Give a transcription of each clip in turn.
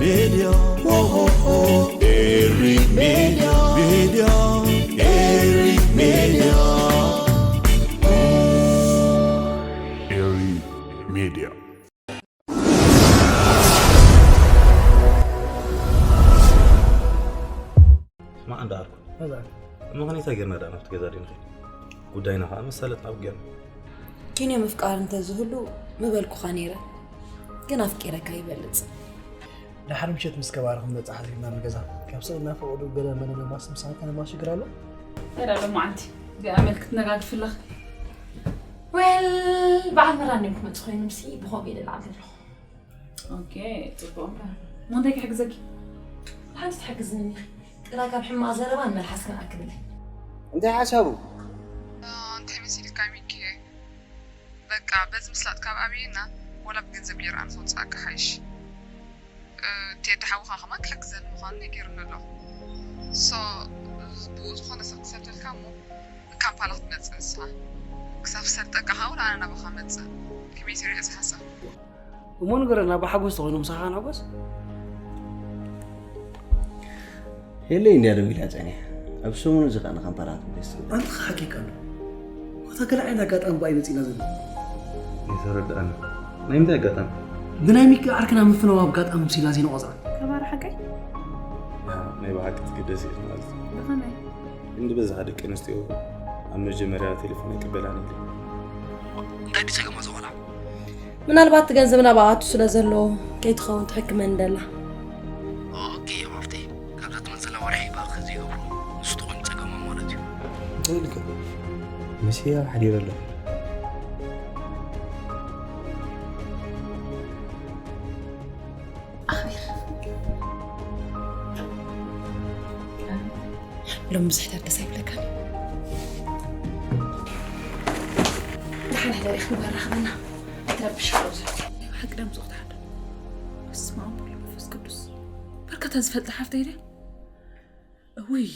Media, oh, oh, oh. Eri Media, Media, Eri Media. Eri Media. ስማዕ እንዳኣልኩ መዛ እሞ ከነይታ ጌርና ደኣ ናብቲ ገዛ ዲንኸ ጉዳይና ከዓ መሳለጥና ኣብ ጌርና ኪንዮ ምፍቃር እንተዝህሉ ምበልኩኻ ነይረ፣ ግን ኣፍቂረካ ይበልጽ። ድሓር ምሸት ምስ ከባሪ ክንመፅእ ሓሲብና ንገዛ ካብ ሰብ እናፈቐዱ ገለ መለ ነማስ ምሳኻ ከነማስ ሽግር ኣሎ? ሄዳ ሎማዓንቲ እዚኣ መልክ ትነጋግፍለኽ። ዌል በዓል መራን እዮም ክመፁ ኮይኖም ሲ ብኸምኡ ይልዓል ዘለኹ። ኦኬ፣ ፅቡቅ እምበር። እሞ እንታይ ክሕግዘኪ? ሓንቲ ትሕግዝኒ ኢኺ። ጥራ ካብ ሕማቕ ዘረባን መልሓስክን ኣክብለይ። እንታይ ሓሳቡ? እንታይ መሲልካ ሚኪ? በቃ በዚ ምስላጥ ካብ ኣብይና ወላ ብገንዘብ ገይረ ኣነ ከውፅኣካ ሓይሽ። ቴዲ ሓውኻ ከማን ክሕግዘኒ ምዃኑ ነጊሩኒ ኣሎ። ሶ ብኡ ዝኾነ ሰብ ክሰደልካ እሞ ንካምፓላ ክትመፅእ ንስኻ ክሳብ ሰልጠካ ከዓ ወላ ኣነ ናባኻ መፅእ። ከመይ ትሪኦ እዚ ሓሳብ? እሞ ንገረና ብሓጎስ ተኮይኑ ምሳኻ ንሕጎስ? የለይ እንድያ ደው ኢላ ፀኒሓ። ኣብ ሰሙኑ እዚ ከዓ ንካምፓላ ክትመፅእ። ኣንተ ሓቂቃ ኣሎ። ወታ ገለ ዓይነት ኣጋጣሚ ባይ መፂና ዘሎ። ይተረድኣኒ ናይ ምንታይ ኣጋጣሚ ብናይ ሚኪ ዓርክና ምፍናው ኣጋጣሚ ምሲላ ዜና ቆፅራ። ከባር ሓቀይ ናይ ብሓቂ ትግደስ ኢኺ ማለት እዩ ብኸመይ እንዲ በዝሓ ደቂ ኣንስትዮ ኣብ መጀመርያ ቴሌፎን ኣይቅበላን ኢለ እንታይ ድዩ ጸገማ ዝቆልዓ? ምናልባት እቲ ገንዘብ ናብኣ ኣቱ ስለ ዘሎ ከይትኸውን ትሕክመኒ ደላ። ኦኬ እዮም ሃፍተይ። ካብዛ ትመጽእ ዘላ ወርሒ ባንክ ዘይገብሩ ንሱ ጥቕሚ ጸገሞም ማለት እዩ። እንታይ ኢልካ? ምስያ ሓዲረ ኣለኹ ኣኽቢር ሎም ብዙሕ ደርደስ ኣይብለካን። ደሓን ሕደር ኢኽ ንበራኸበና ኣይትረብሽ። ሓቂ ደምፅኡ ክትሓደ በስመ ኣብ ወወልድ ወመንፈስ ቅዱስ በርከታ ዝፈልጥ ሓፍተይ ድያ? እውይ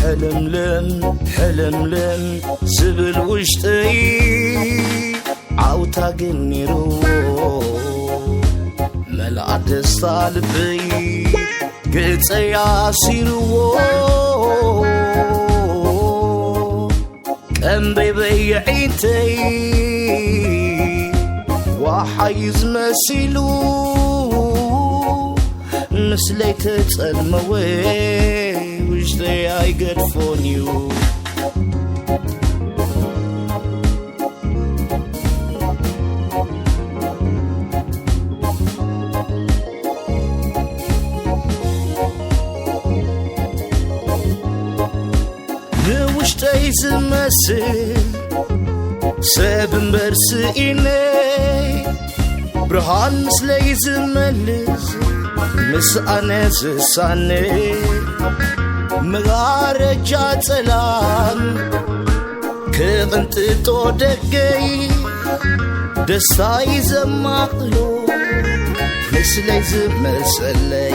ሕልምልም ሕልምልም ዝብል ውሽጠይ ዓውታ ግን ነይርዎ መልኣ ደስታ ልበይ ገጸይ ኣሲርዎ ቀንበይ በየዒንተይ ዋሓዩ ዝመሲሉ ምስለይ ተጸልመወ ውሽጠይ ኣይገድፎን እዩ ንውሽጠይ ዝመስል ሰብ እምበር ስኢነ ብርሃን ምስለይ ዝመልስ ምስ ኣነ ዝሳነ መጋረጃ ጸላም ክቕንጥጦ ደገይ ደስታይ ዘማቕሎ ምስለይ ዝመሰለይ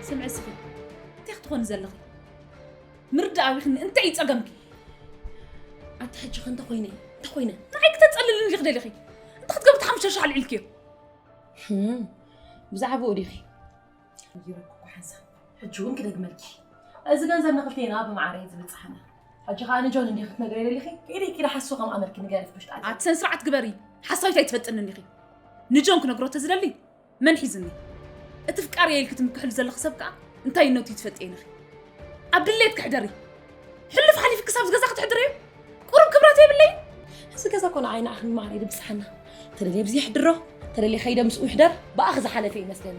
ስምዒ እስኺ እንታይ ክትኾኒ ዘለኺ? ምርዳእ ኣቢኽኒ እንታይ እዩ ጸገምኪ? ኣቲ ሕጂ ከ እንተኾይነ እንተኾይነ ንዓይ ክተጸልልኒ ዲኺ ደሊኺ? እንተ ክትገብሪ ተሓምሸሽ ኣልዒልክዮ። ብዛዕባኡ ዲኺ? ይረኩ ሓንሳብ ሕጂ እውን ክደግመልኪ። እዚ ገንዘብ ንክልቴና ብማዕረ እዩ ዝብጽሓና። ሕጂ ከዓ ንጆን እንዲኺ ክትነግረይ ደሊኺ? ኢደ ኪዳ ሓሱ ከም ኣመልኪ ንገሪ ፍሽጣ። ኣቲ ሰን ስርዓት ግበሪ። ሓሳዊት ኣይትፈጥንን ኢኺ። ንጆን ክነግሮ ተዝደሊ መን ሒዝኒ? እቲ ፍቃር እየ ኢልኪ ትምክሕሉ ዘለኺ ሰብ ከዓ እንታይነቱ ይትፈልጥዮ ኢኺ። ኣብ ድሌት ክሕደሪ ሕልፍ ሓሊፍ ክሳብ ዝገዛ ክትሕድረዩ ቁሩብ ክብረት የብለይ። እዚ ገዛ ኮነ ዓይና ኣኽኒ ማዕረ ይድብፅሓና። ተደልየ ብዚ ይሕድሮ ተደልየ ከይደ ምስኡ ይሕደር ብኣኽ ዝሓለፈ ይመስለኒ።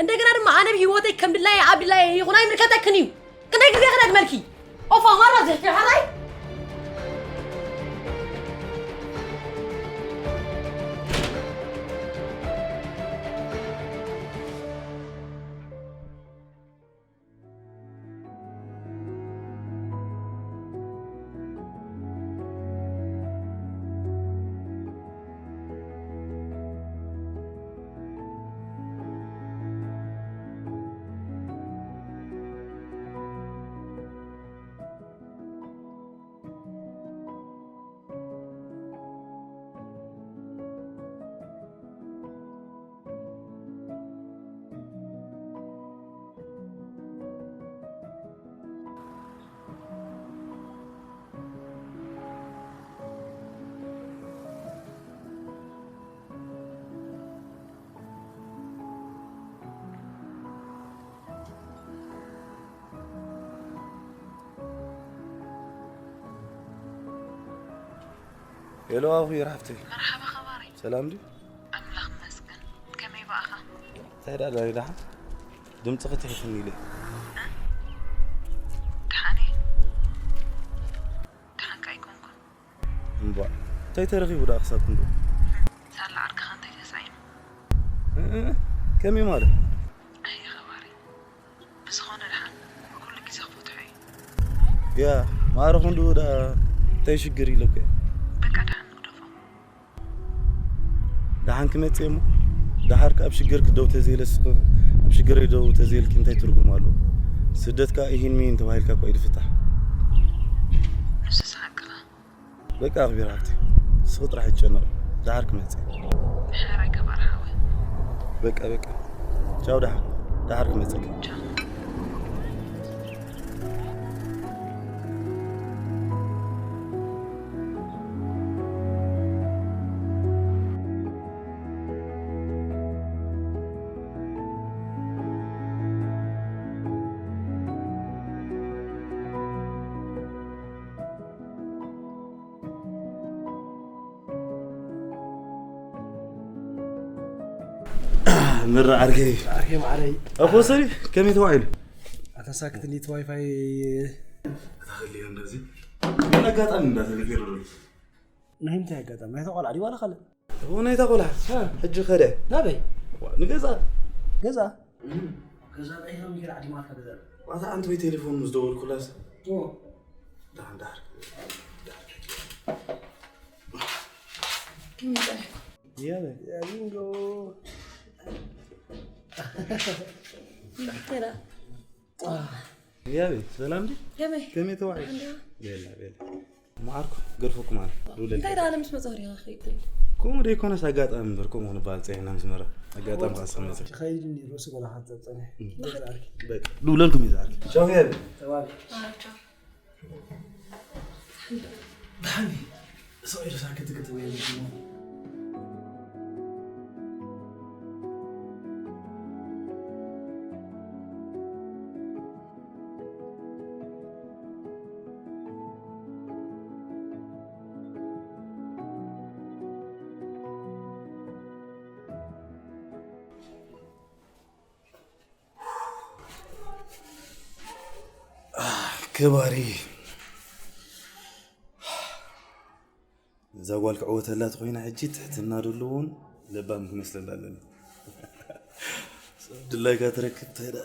እንደገና ድማ ኣነ ብህይወተይ ከም ድላየ ኣብ ድላየ ይኹን ኣይምልከተክን እዩ። ክንደይ ግዜ ክደግመልኪ? ኦፋ ማራ ዘሕቲ ሓራይ ሄሎ ኣኺቢር ሓፍተይ። መርሓባ ኸባሪ። ሰላም ድዩ? ኣምላኽ ይመስገን። ከመይ በኣኻ? እንታይ ደኣ ዳኒ ደሓን? ድምፅኺ ትሒትኒ ኢለ። ደሓን እየ። ደሓንካ ኣይኮንኩን። እምቧ እንታይ ተረኺቡ ደኣ ክሳብ ክንድኡ? ሳላ ዓርክኻ እንታይ ተሳኢኑ? እእ፣ ከመይ ማለት? ኣየ ኸባሪ። ብዝኾነ ደሓን ኩሉ ግዜ ክፈትሖ እዩ። ያ ማዕረ ክንድኡ ደኣ እንታይ ሽግር ኢለኩ እየ። በቃ ደሓን ንግደፎ። ደሓን ክመጽእ እሞ ደሓር ከኣ ኣብ ሽግር ክደው ተዘይለስ ኣብ ሽግር ደው ተዘይልኪ እንታይ ትርጉም ኣለዎ? ስደት ከኣ ኢሂን ሚሂን ተባሂልካ እኮ እዩ ዝፍታሕ። ንሱስ ሓቅኻ። በቃ ኣኽቢር ሃብቲ ስኺ ጥራሕ ይጨነቕ ደሓር ክመጽእ። ሕራይ ገባር ሓወይ። በቃ በቃ ቻው ደሓር ደሓር ክመጽእ። ቻው። ምረ ዓርከይ ዓርከይ ማዕረይ ኣፎ ሰሪ ከመይ ተዋዒሉ? ኣታ ሳክት ኒት ዋይፋይ ኣታ ክልዮ እንደዚ ግን ኣጋጣሚ እንዳተፈጠረ ናይ ምንታይ ኣጋጣሚ ናይታ ቆልዓ ድዩ ዋላ ካልእ እቦ ናይታ ቆልዓ ሕጂ ከደ ናበይ ንገዛ ገዛ ገዛ ጣይታ ሚካኤል ዓዲማትካ ገዛ ኣታ ኣንተ ወይ ቴሌፎን ምስ ደወልኩላስ ዳን ዳር ከመይ ጸኒሕኩም? ያበ ያቢንጎ ከዳ ያበ ሰላም ዲ ከመይ ከመይ ተዋዒ እንዲያ ቤላ ቤላ መዓርኩ ገርፈኩም ኣነ ዱለል እንታይ ደኣ ምስ መጽእ ሪኻ ኸይድ ከምኡ ደይኮነስ ኣጋጣሚ እምበር ከምኡ ክንበሃል ፀኒሕና ምስ መረ ኣጋጣሚ ከዓ ስመፅእ ከይድ ርእሱ ገላ ሓንሳብ ጸኒሕ ዱብለልኩም እዩ ዝዓርክ ቻው ያበ ተባቢ ኣራቻ ደሓን ሰው ኢሉ ሳክት ክትበየ ከባሪ እዛ ጓል ክዕወተላ ተኮይና ሕጂ ትሕትና ዘለዎን ለባም ክመስለላ ኣለኒ ድላይካ ትረክብ ተዳ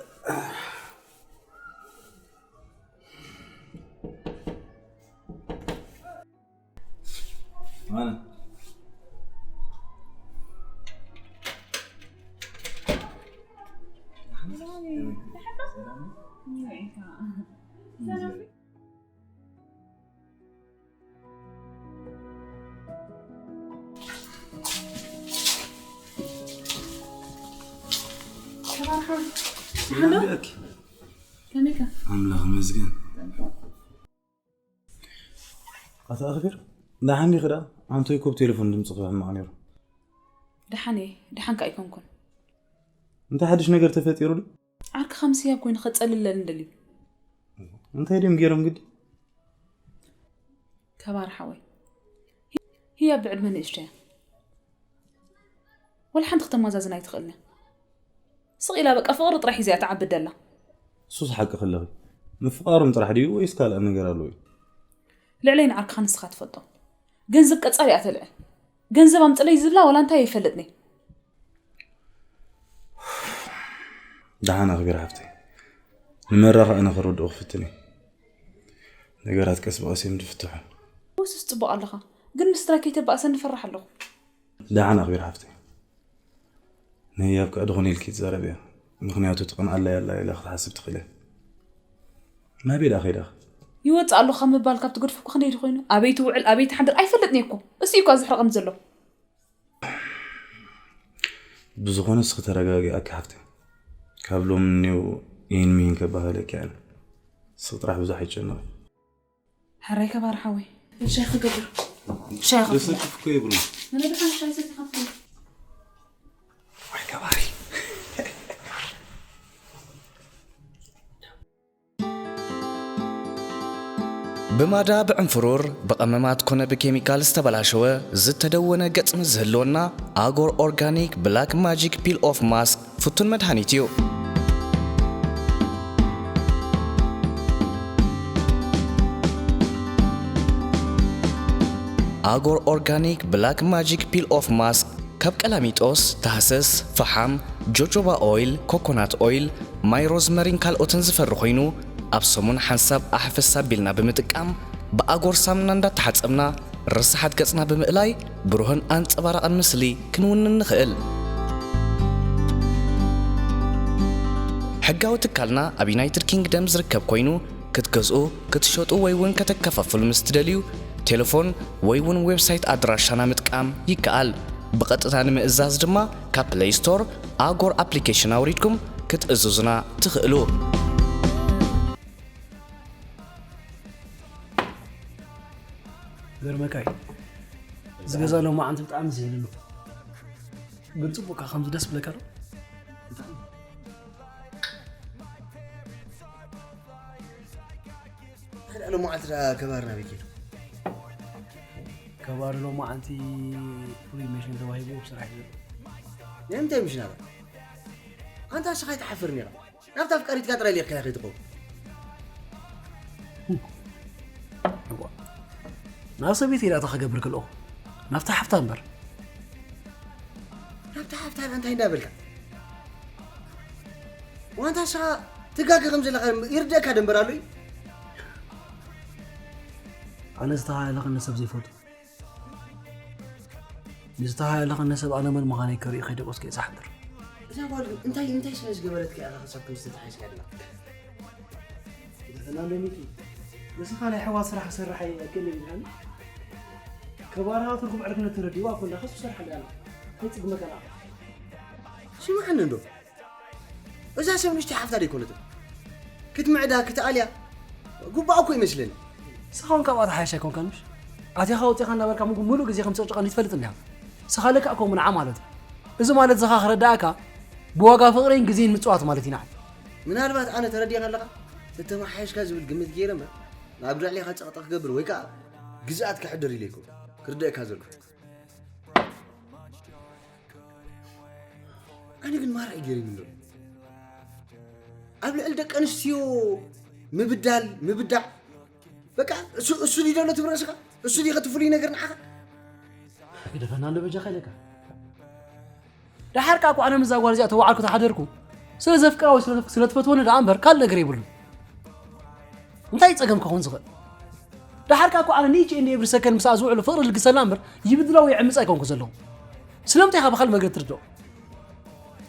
ኣምላኽ መስገን ኣታ ኣኽቢር ደሓን ዲኺ ደኣ ኣንቶይ ኮብ ቴሌፎን ድምፂ ክሕማቕ ነይሩ ደሓን እየ ደሓንካ ኣይኮንኩን እንታይ ሓድሽ ነገር ተፈጢሩ ዶ ዓርክኻ ምስ ህያብ ኮይኑ ከጸልለኒ ደልዩ እንታይ ድዮም ገይሮም ግዲ ከባር ሓወይ ህያብ ብዕድመ ንእሽቶ እያ ወላ ሓንቲ ክተመዛዝን ኣይትኽእልን እያ ስቕ ኢላ በቃ ፍቕሪ ጥራሕ እዩ እዚኣ ትዓቢ ደላ እሱስ ሓቂ ከለኺ ምፍቓሮም ጥራሕ ድዩ ወይስ ካልእ ነገር ኣለዎ እዩ ልዕለይ ንዓርክኻ ንስኻ ትፈልጦ ገንዘብ ቀጻሊ እያ ተልዕል ገንዘብ ኣምፅለይ ዝብላ ዋላ እንታይ ኣይፈልጥኒ ደሓን ኣኽቢር ሓፍተይ ንመራኽዕኒ ክርድኦ ክፍትን እዩ ነገራት ቀስ ብቐስ እዮም ዝፍትሑ ወስስ ፅቡቕ ኣለኻ ግን ምስ ትራይ ከይተባእሰኒ ፈራሕ ኣለኹ ደሓን ኣኽቢር ሓፍተይ ንህያብ ከዓ ድኾነ ኢልኪ ትዛረብ እያ ምኽንያቱ ትቕንኣላ ያላ ኢላ ክትሓስብ ትኽእል እያ ናበይ ደኣ ኸይዳ ይወፅእ ኣለኹ ካብ ምባል ካብ ትገድፈኩ ክንደይ ድኾይኑ ኣበይ ትውዕል ኣበይ ትሓድር ኣይፈልጥን እየ እኮ እሱ እዩ እኳ ዝሕርቐኒ ዘሎ ብዝኾነ እስኺ ተረጋጊ ኣኪ ሓፍተይ ካብ ሎም እኒው ይህን ምሂን ከባሃለኪ ኣነ እስኺ ጥራሕ ብዙሕ ኣይጨነቕ ሕራይ ከባር ሓወይ ሻይ ክገብር ሻይ ክገብር ደሰክፍ እኮ የብሉ ንነድኻ ሻይ ሰቲኻ ወይ ከባሪ ብማዳ ብዕንፍሩር ብቐመማት ኮነ ብኬሚካል ዝተበላሸወ ዝተደወነ ገጽ ምስ ዝህልወና ኣጎር ኦርጋኒክ ብላክ ማጂክ ፒል ኦፍ ማስክ ፍቱን መድሃኒት እዩ። ኣጎር ኦርጋኒክ ብላክ ማጂክ ፒል ኦፍ ማስክ ካብ ቀላሚጦስ፣ ታህሰስ፣ ፈሓም፣ ጆጆባ ኦይል፣ ኮኮናት ኦይል፣ ማይ ሮዝመሪን ካልኦትን ዝፈሪ ኮይኑ ኣብ ሰሙን ሓንሳብ ኣሕፈስ ኣቢልና ብምጥቃም ብኣጎር ሳምና እንዳተሓጸብና ርስሓት ገጽና ብምእላይ ብሩህን ኣንጸባራቕን ምስሊ ክንውንን ንኽእል። ሕጋዊ ትካልና ኣብ ዩናይትድ ኪንግደም ዝርከብ ኮይኑ ክትገዝኡ፣ ክትሸጡ ወይ እውን ከተከፋፍሉ ምስ ትደልዩ ቴሌፎን ወይ እውን ዌብሳይት ኣድራሻና ምጥቃም ይከኣል። ብቐጥታ ንምእዛዝ ድማ ካብ ፕለይ ስቶር ኣጎር ኣፕሊኬሽን ኣውሪድኩም ክትእዝዙና ትኽእሉ። ገርመካይ ዝገዛ ሎማዓንቲ ብጣዕሚ ዝህልሉ ግን ጽቡቅ ከምዚ ደስ ብለካ ዶ? ሎማዓንቲ ዳ ከባርና ቤት ከባሪ ሎማዓንቲ ፍሉይ መሽን ተዋሂቡ ኣብ ስራሕ እዩ። ንምንታይ ምሽናራ ኣንታ ስኻይ ትሓፍር ነራ ናብታ ኣፍቃሪትካ ጥራይ ሊቕካያ ከይትኸውን። እዋ፣ ናብ ሰበይቲ ኢላ እታ ክገብር ክልኦ ናብታ ሓፍታ እምበር። ናብታ ሓፍታ ኢላ እንታይ እንዳበልካ? ዋንታ ስኻ ትጋገ ከም ዘለኻ ይርደእካ ደንበር ኣሎ እዩ። ኣነ ዝተሃለኸኒ ሰብ ዘይፈልጡ ንዝተሃለኸኒ ሰብ ኣነ መን ምዃነይ ከርኢ ከይደቆስኩ እየ ዝሓድር። እዛ ጓል ግን እንታይ እንታይ ስለ ዝገበረትካ ኢኻ ክሳብ ክንዲ ዝተተሓዝካ ደላ? ፈናንዶ ሚኪ፣ ንስኻ ናይ ኣሕዋት ስራሕ ክሰርሕ ኣይክእልን ኢልካኒ? ከባርኻ ትርጉም ዕርክነት ተረዲእዋ እኮ እንዳ ከሱ ሰርሓ እንዳላ ከይጽግመካ ንዓኻ። ስምዓኒ እንዶ፣ እዛ ሰብ ንእሽተይ ሓፍታ ደይኮነትን ክትምዕዳ ክትኣልያ ጉባእ እኮ ይመስለኒ። ንስኻ እውን ካብኣ ትሓይሽ ኣይኮንካን ምሽ? ኣቲኻ ወፂኻ እናበልካ ምጉ ሙሉእ ግዜ ከም ትጨቅጨቐኒ ትፈልጥ እንዲኻ። ንስኻ ልክዕ ከምኡ ንዓ ማለት እዩ። እዚ ማለት ዝኻ ክረዳእካ ብዋጋ ፍቕሪን ግዜን ምፅዋት ማለት ኢና። ምናልባት ኣነ ተረዲእካ ኣለኻ ተተመሓየሽካ ዝብል ግምት ገይረ እምበር ናብ ልዕሌኻ ፀቕጢ ክገብር ወይ ከዓ ግዝኣት ክሕድር ኢለ ኣይኮን ክርደእካ ዘሎ። ኣነ ግን ማራ እዩ ገሪሙኒ ዘሎ። ኣብ ልዕሊ ደቂ ኣንስትዮ ምብዳል ምብዳዕ በቃ እሱ እሱ ድዩ ዘሎ ትብሎ ስኻ እሱ ድዩ ከትፍሉይ ነገር ንዓኻ ግደፈና እንዶ በጃኻ ኢለካ። ደሓር ከኣ እኮ ኣነ ምስዛ ጓል እዚኣ ተዋዓልኩ ተሓደርኩ ስለ ዘፍቅራ ወይ ስለ- ስለ ትፈትወኒ ደኣ እምበር ካልእ ነገር የብሉን። እንታይ ጸገም ክኸውን ዝኽእል? ደሓር ከኣ እኮ ኣነ ንኢች ኤንድ ኤቭሪ ሰከንድ ምስኣ ዝውዕሎ ፍቕሪ ልግሰላ እምበር ይብድላ ወይ ይዕምጻ ኣይኮንኩ ዘለኹ። ስለምንታይ ኢኻ ብኻልእ መገዲ ትርድኦ?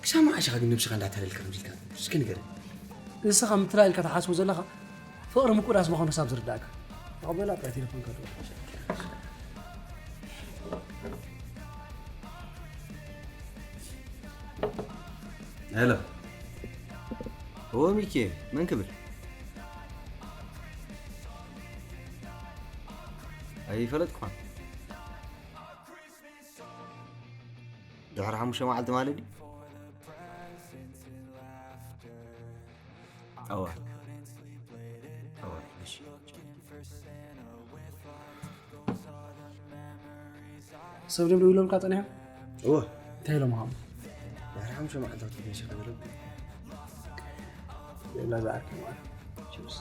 ክሳብ መዓስ ኢኻ ግን ነብስኻ እንዳታለልካ ከምዚ ኢልካ እስኪ ንገረኒ። ንስኻ ምትላል ኢልካ ትሓስቦ ዘለኻ ፍቕሪ ምቁዳስ ምዃኑ ክሳብ ዝርዳእካ። ተቐበላ ጥራይ ቴሌፎንካ ትወስድ። ሄሎ። እዎ ሚኪ፣ መን ክብል? ኣይፈለጥኩኻን። ድሕሪ ሓሙሽተ መዓልቲ ማለት ድዩ? እዋ። እዋ፣ እሺ። ሰብ ድም ደዊሎምካ ጸኒሖም? እወ። እንታይ ኢሎም ሃም? ድሕሪ ሓሙሽተ መዓልታት ክትመሲ ከለዉ። የብላ ዝኣርኪ ማለት። ቺፕስ።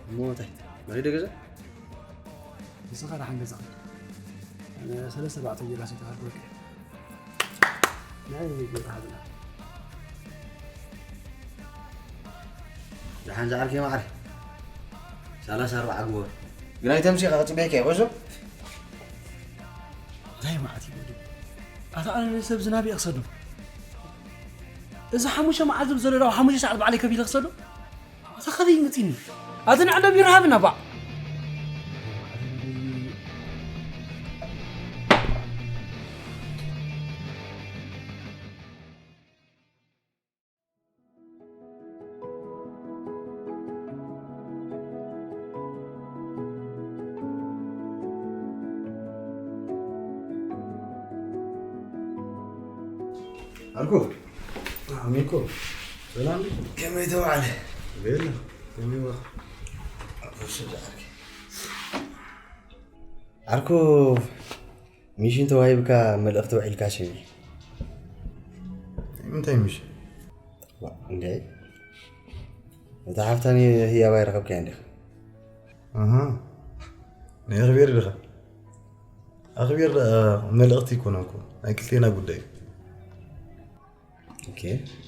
እሞ እንታይ? መሪዶ ገዛ? ንስኻ ደሓን ገዛ ኸድ። ኣነ ሰለስተ ኣርባዕተ እንጀራ ሰይተ ሃርድ ወርክ። ናይ ግብረ ሃብና። ደሓን ዝዓርኪ ማዕረ። ሰላሳ ኣርባዓ ግበር። ግን ኣይተምሲ ኢኻ ክጽበየካ እየ፣ ቆይሶ? እንታይ መዓት እዩ ወዲ? ኣታ ኣነ ንሰብ ዝናብ እየ ክሰዶ። እዚ ሓሙሽተ መዓልቲ ዘሎ ዳው ሓሙሽተ ሰዓት ባዕለይ ከፊለ ክሰዶ? ኣታ ካበይ መጺኒ? ኣቲ ንዕዶ ቢሮ ሃብና ባዕ። ኣርኩ፣ ኣሜኮ፣ ሰላም ድዩ? ከመይ ተባዕለ? ቤላ፣ ከመይ ወ? ኣቦ ስለ ዓርኪ። ዓርኩ፣ ሚሽን ተዋሂብካ መልእኽቲ ውዒልካ ሽሚ። እንታይ ሚሽን? ዋ፣ እንዴ? እታ ሓፍታም ህያብ ኣይረኸብካያን ዲኻ? ኣሃ። ናይ ኣኽቢር ዲኻ? ኣኽቢር ደኣ መልእኽቲ ኣይኮነን እኮ። ናይ ክልቴና ጉዳይ እዩ። ኦኬ፣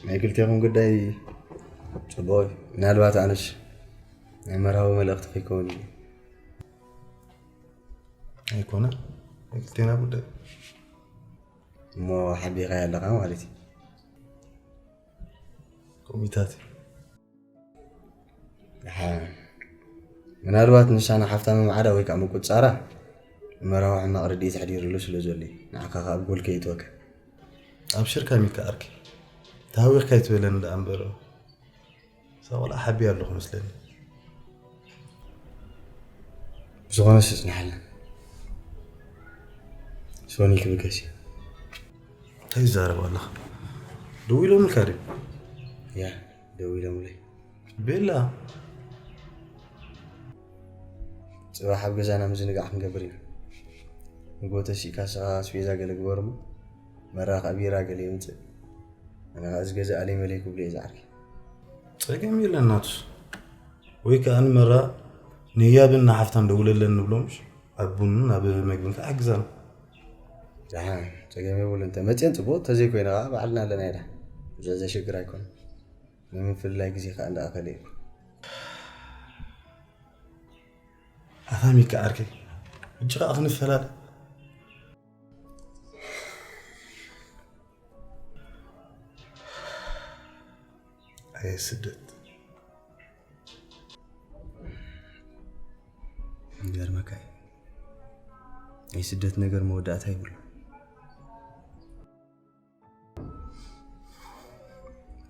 ናይ ክልቴኹም ጉዳይ ጽቡቕ እዩ። ምናልባት ኣነስ ናይ መርሃዊ መልእኽቲ ከይከውን እዩ። ኣይኮነን፣ ናይ ክልቴና ጉዳይ። እሞ ሓቢኻ ኣለኻ ማለት እዩ። ኮሚታት እዩ። ደሓን። ምናልባት ንሳ ንሓፍታ ምምዓዳ ወይ ከዓ ምቁፅፃራ ንመርሃዊ ሕማቕ ርድኢት ኣሕዲሩሉ ስለ ዘሎ እዩ። ንዓኻ ከዓ ኣብ ጎል ከይእትወካ። ኣብሽርካ ሚካ ዓርከይ። ተሃዊኽካ ኣይትበለኒ ደኣ እምበር። እዛ ቆልዓ ሓብያ ኣለኹ መስለኒ። ብዝኾነ ስጽናሓልና። ሶኒ ክብገስ እዩ። እንታይ ይዛረብ ኣለኻ? ደዊሎምልካ ድዩ? ያ፣ ደዊሎምለይ። ቤላ። ጽባሕ ኣብ ገዛና ምዝንጋዕ ክንገብር ኢና። ንግሆ ተሲእካ ንስኻ ኣስቤዛ ገለ ግበር እሞ፣ መራ ከኣ ቢራ ገለ የምጽእ። ኣነ ከኣ እዚ ገዛ ኣለይ መለይ ክብሎ እየ ዝዓርኪ። ጸገም የለን ናቱስ። ወይ ከኣ ንመራ ንህያብን ንሓፍታን ደውለለን ንብሎምሽ፣ ኣብ ቡንን ኣብ መግብን ከኣ ሓግዛና። ደሓን፣ ጸገም የብሉን። እንተ መጽየን ጽቡቕ፣ እንተ ዘይኮይነ ከኣ ባዕልና ኣለና ኢና። እዚ ዘሽግር ኣይኮነን። ንምፍልላይ ግዜ ከኣ እንዳኣኸለ እዩ። ኣታ ሚካ ዓርከይ፣ ሕጂ ከኣ ክንፈላለ። ኣየ ስደት። ይገርመካ እዩ። ናይ ስደት ነገር መወዳእታ የብሉን።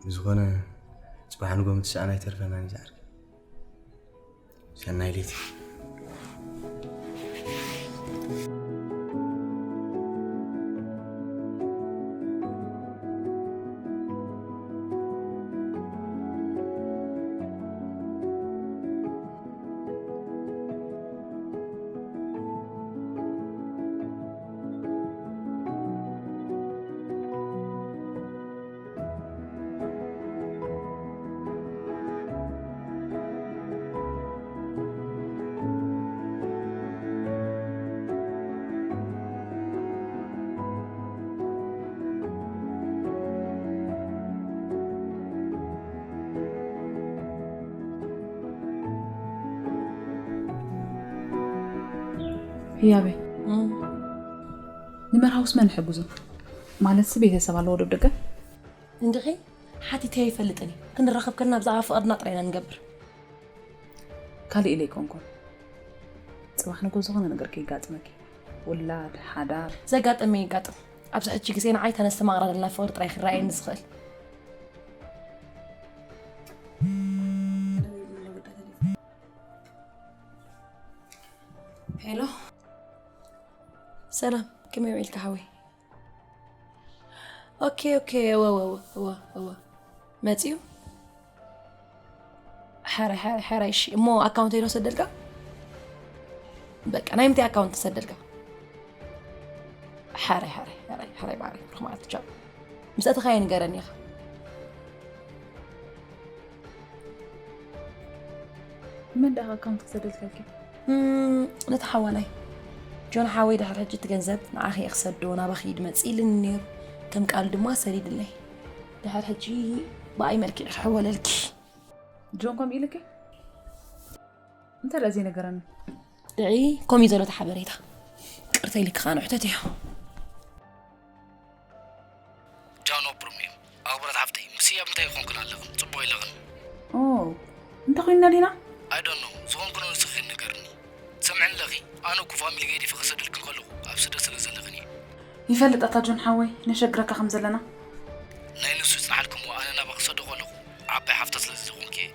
ብዝኾነ፣ ጽባሕ ንጎ ምትሳእና ኣይተርፈናን እዩ ዝዓርከይ። ሰናይ ለይቲ። ህያበይ፣ እም። ንመርሃውስ መን ይሕግዞ? ማለትሲ ቤተሰብ ኣለዎ ዶ ደገ? እንድኺ ሓቲተዮ ኣይፈልጥን እየ። ክንራኸብ ከለና ብዛዕባ ፍቕርና ጥራይ ኢና ንገብር። ካልእ ኢለ ኣይኮንኩን። ጽባሕ ንጎ ዝኾነ ነገር ከይጋጥመኪ። ውላድ፣ ሓዳር። ዘጋጥም የጋጥም። ኣብዚ ሕጂ ግዜ ንዓይ እታ ነስተማቕራ ዘለና ፍቕሪ ጥራይ ክረኣየኒ ዝኽእል። ሄሎ። ሰላም፣ ከመይ ውዒልካ ሓወይ? ኦኬ፣ ኦኬ፣ እወ፣ እወ፣ እወ፣ እወ፣ እወ። መጺኡ? ሕራይ፣ ሕራይ፣ ሕራይ፣ እሺ። እሞ ኣካውንተይ ዶ ሰደልካ? በቃ፣ ናይ ምንታይ ኣካውንት ሰደልካ? ሕራይ፣ ሕራይ፣ ሕራይ፣ ሕራይ፣ ባዕለይ ክብርኽ ማለት ቻው። ምስ ኣተኻዮ ንገረኒ ኢኻ። መን ደኣ ኣካውንት ክሰደልካልኪ? እም፣ ነቲ ሓዋናይ። ጆን ሓወይ ድሕሪ ሕጂ እቲ ገንዘብ ንዓኺ እየ ክሰዶ፣ ናባኺ ይድመጽ ኢልኒ ነይሩ። ከም ቃሉ ድማ ሰዲድለይ። ድሕሪ ሕጂ ብኣይ መልክዕ ክሕወለልኪ። ጆን ከምኡ ኢልኪ? እንታይ ደኣ ዘይነገረኒ? ድዒ፣ ከምኡ እዩ ዘሎ እቲ ሓበሬታ። ቅርታ ኢልኪ ከኣ ንሕተትዮ። ጃኖ ፕሮብሌም። ኣኽብረት ሓፍተይ፣ ምስ ህያብ እንታይ ይኾንክን ኣለኽን? ጽቡቕ ኢለኽን። ኦ፣ እንታይ ኮይንና ዲና? I don't know። ዝኾንክኖ ንስኺ ንገርኒ። ትሰምዕኒ ኣለኺ? ኣነ እኮ ፋሚሊ ገዲፈ ክሰደልክን ከለኹ ኣብ ስደት ስለ ዘለኽን እየ። ይፈልጥ ኣታ ጆን ሓወይ፣ ነሸግረካ ከም ዘለና። ናይ ንሱ ይጽንሓልክሞ፣ ኣነ ናባኺ ክሰዶ ከለኹ ዓባይ ሓፍታ ስለ ዝኾንኪ እየ።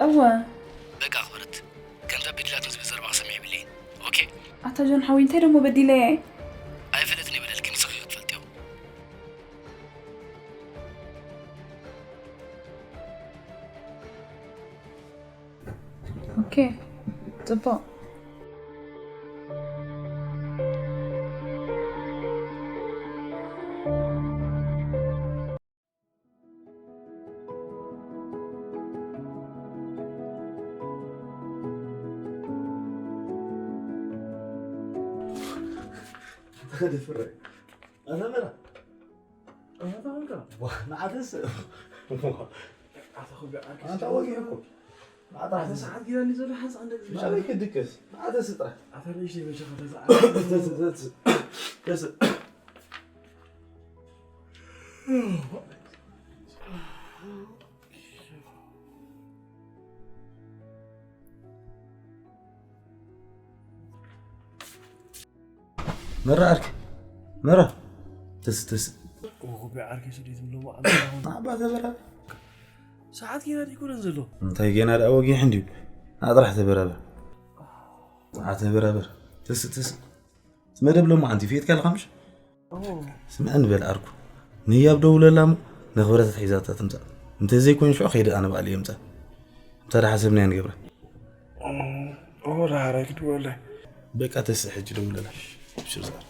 እወ። በቃ ኣኽብረት፣ ከምዛ በዲላትኒ ዝብል ዘረባ ክሰምዕ የብለይን። ኦኬ? ኣታ ጆን ሓወይ፣ እንታይ ደሞ በዲለየ? ኣይፈለጥን እየ በደልኪ፣ ንስኺ ክትፈልጥዮ። ጽቡቕ። ተኸዲ ፍረ ኣታ መራ ኣታ ወጊ እኮ ኣታ ሰዓት ጊራ እንዲ ዘሎ ሓንሳ ክንደ ግዜ ናበይ ክድቅስ ኣታ ስጥራ ኣታ ንእሽተይ በሻ ከተዛ መራ ዓርኪ መራ ተስ ተስ ወኹቢ ዓርኪ ስደት ምለሞ ናባ ተበራበ ሰዓት ጌና ዲኮነን ዘሎ እንታይ ጌና ደኣ ወጊሕ እንዲዩ ናጥራሕ ተበራበር ናዓ ተበራበር ተስ ተስ መደብ ሎማ ኣንቲ ፌትካ ኣለካ ምሽ ስምዐ ንበል ዓርኩ ንህያብ ደውለላ እሞ ንኽብረት ኣትሒዛታ ትምፃእ እንተዘይኮይኑ ሽዑ ከይደ ኣነ ባዕለ የምፃ እንተ ደሓሰብናዮ ንገብራ ኦ ዳሓራይ ክድወለይ በቃ ተስእ ሕጂ ደውለላ ኣብሽር ዝኣር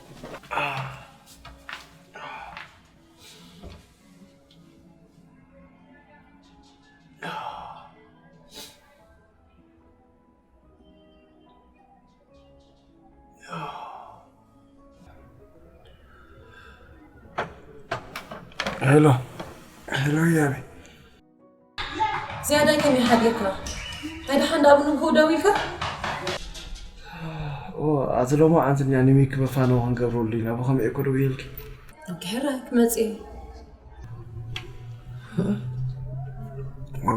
ሄሎ ሄሎ ያቤ ዝያዳ ከመይ ሓዲርካ? ናይ ደሓን ደኣ ብንግሆ ደዊልካ? ኣቲ ሎማ ዓንትኛ ንሚክ መፋነው ክንገብረሉ ኢና ብኸምኡ እኮ ደው ኢልኪ ኦኬ፣ ሕራይ ክመጽእ እየ።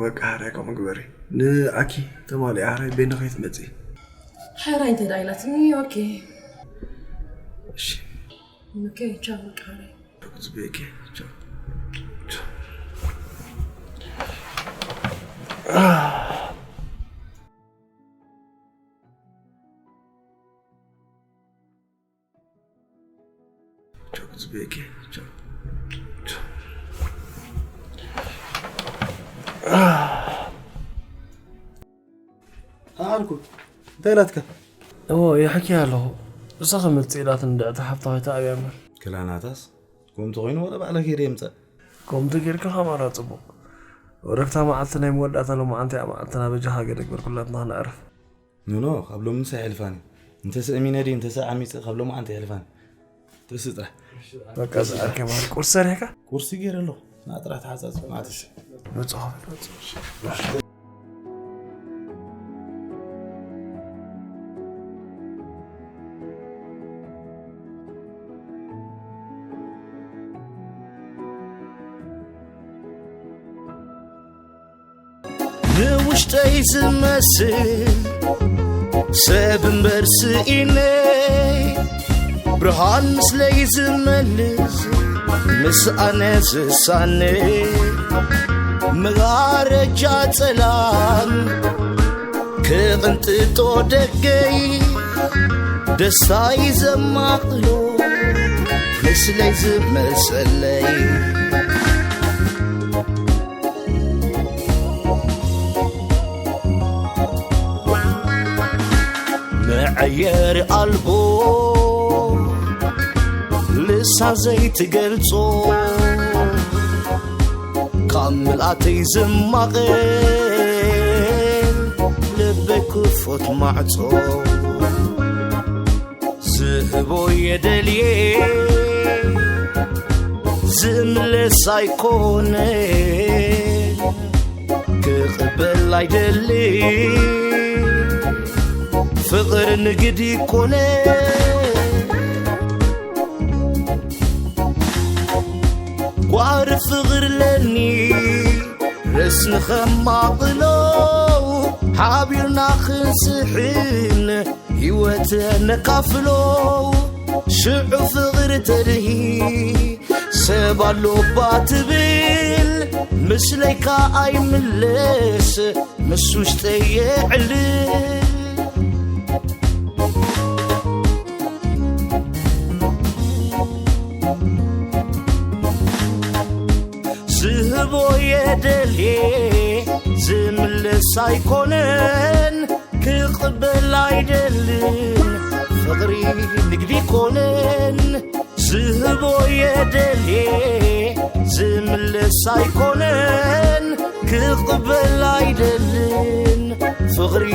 በቃ ሕራይ ከምኡ ግበሪ ንኣኪ ተማሊኣ ሕራይ ቤንዶ ከይትመጽእ ሕራይ እንተ ደኣ ኢላትኒ ኦኬ። እሺ ኦኬ ቻው በቃ ሕራይ። ዝቤኪ ቻው ኣልኩ እንታይ ኢላትካ እዎ ይሕኪ ኣለኹ እሳ ከመፅእ ኢላት እንድዕቲ ሓፍታ ከይተኣብያ እምበር ክላናታስ ከምቲ ኮይኑ ወላ ባዕላ ከይደ የምፀእ ከምቲ ጌርካ ከማራ ፅቡቕ ወረግታ መዓልቲ ናይ መወዳእታ ሎማዓንቲ እያ መዓልትና በጃኻ ገደግበር ኩላትና ክነዕርፍ ኖኖ ካብ ሎሚ ንሳ ይሕልፋኒ እንተሰ እሚነ ድዩ እንተሰ ዓሚፀ ካብ ሎማዓንቲ ይሕልፋኒ ተስጥራ በቃ ዝኣርከ ማለት ቁርሲ ሰሪሕካ ቁርሲ ገይረ ኣለኹ ንኣ ጥራሕ ተሓፃፅብ ማዕተሽ መፅኦ ንውሽጠይ ዝመስል ሰብ እምበር ስኢነ ብርሃን ምስለይ ዝመልስ ምስ ኣነ ዝሳነ መጋረጃ ጸላም ክቕንጥጦ ደገይ ደስታይ ዘማቕሎ ምስለይ ዝመሰለይ መዐየሪ ኣልቦ ልሳን ዘይትገልጾ ካብ ምልኣተይ ዝማቐል ልበይ ክፉት ማዕጾ ዝህቦ የደልየ ዝምለስ ኣይኮነ ክቕበል ኣይደሊ ፍቕር ንግዲ ኮነ ጓር ፍቕር ለኒ ርእስኒ ኸማቕሎ ሓቢርና ኽንስሕን ህይወት ነካፍሎ ሽዑ ፍቕሪ ተድሂ ሰብ ኣሎባ ትብል ምስለይካ ኣይምለስ ምስ ውሽጠይ የዕልል ዝህቦ የደልየ ዝምለስ ኣይኮነን ክቕበል ኣይደልን። ፍቕሪ ንግዲ ኮነን፣ ዝህቦ የደልየ ዝምለስ ኣይኮነን። ክቕበል ኣይደልን። ፍቕሪ